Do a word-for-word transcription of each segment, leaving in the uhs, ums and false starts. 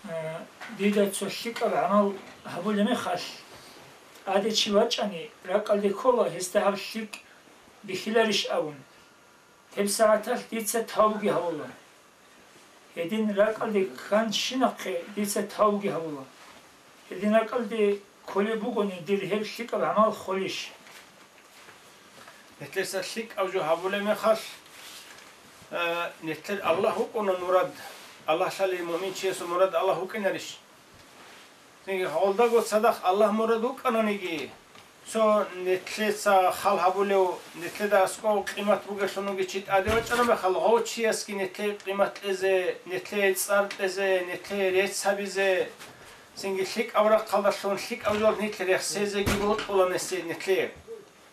Э, дида цо лъикӀаб гӀамал гьабулеб мехалъ, тӀаде чи вачӀани, ракӀалде ккола гьесда гьаб лъикӀ бихьиларищ абун. ГьебсагӀаталъ дица тавбуги гьабула. Гьедин ракӀалде кканщинахъе дица тавбуги гьабула. Гьедин ракӀалде кколеб бугони дир гьеб лъикӀаб гӀамал холищ? Нилъеца лъикӀаб жо гьабулеб мехалъ, э, нилъер Аллагь вукӀуна мурад, Аллагь лъалей муъминчиясул мурад Аллагь вукӀинарищ? Цинги гьалдаго цадахъ Аллагь мурад вукӀананиги, цо нилъеца хал гьабулев, нилъеда аскӀов къимат бугелъун вугев чи тӀаде вачӀараб мехалъ, гъов чиясги нилъее къимат кьезе, нилъее цӀар кьезе, нилъее рецц гьабизе, цинги лъикӀаб рахъалдалъун лъикӀаб жо нилъ рехсезеги бокьула нилъее.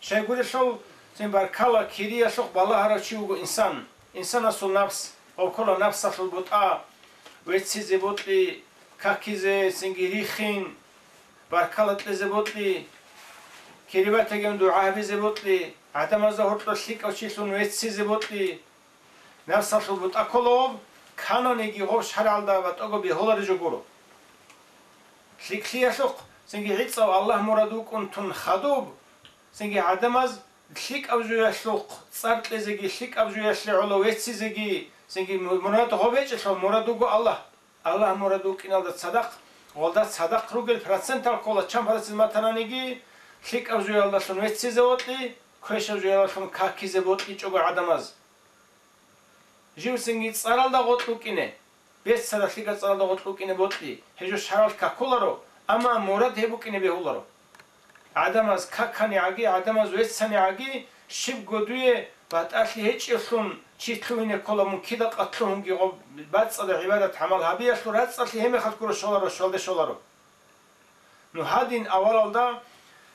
Щайгурелъул, цин баркала кириялъухъ балагьарав чи вуго инсан. Инсанасул напс, гъов ккола напсалъул бутӀа, веццизе бокьи, какизе, цинги рихин, баркала кьезе бокьи, кири батаги дугӀа гьабизе бокьи, гӀадамазда гьоркьор лъикӀав чилъун веццизе бокьи, напсалъул бутӀа ккола гъоб, кананиги гъоб шаргӀалда батӀаго бегьулареб жо гуро. ЛъикӀлъиялъухъ, цинги гӀицӀав Аллагь мурад вукӀун тун хадуб, цинги гӀадамаз лъикӀаб жоялъухъ цӀар кьезеги, лъикӀаб жоялъе гӀоло веццизеги, цинги му-, мурад гъоб гьечӀелъул, мурад вуго Аллагь. Аллагь мурад вукӀиналда цадахъ, гъолда цадахъ ругел процентал ккола, чан процент батананиги, лъикӀаб жоялдалъун веццизе бокьи, квешаб жоялдалъун какизе бокьичӀого гӀадамаз. Живцинги цӀаралда гъоркь вукӀине, беццаралъига цӀаралда гъоркь вукӀине бокьи, гьеб жо шаргӀалъ какуларо, амма мурад гьеб букӀине бегьуларо. ГӀадамаз каканигӀаги, гӀадамаз веццанигӀаги, щибго дуе батӀалъи гьечӀелъун чи лъугьине ккола, мун кида къатлъугьунги гъоб бацӀцӀадаб гӀибадат-гӀамал гьабиялъул рацӀцӀалъи гьеб мехалъ гуро щоларо, щвалде щоларо. Ну гьадин авалалда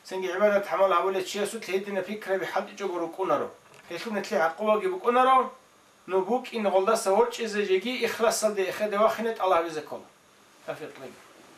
цинги гӀибадат-гӀамал гьабулев чиясулъ гьединаб пикраби хӀалтӀичӀого рукӀунаро. Гьелъул нилъее гӀакъубаги букӀунаро, ну букӀин гъолдаса ворчӀизе жеги ихласалде эхеде вахине тӀалаб гьабизе ккола. Тавфикъ лъеги.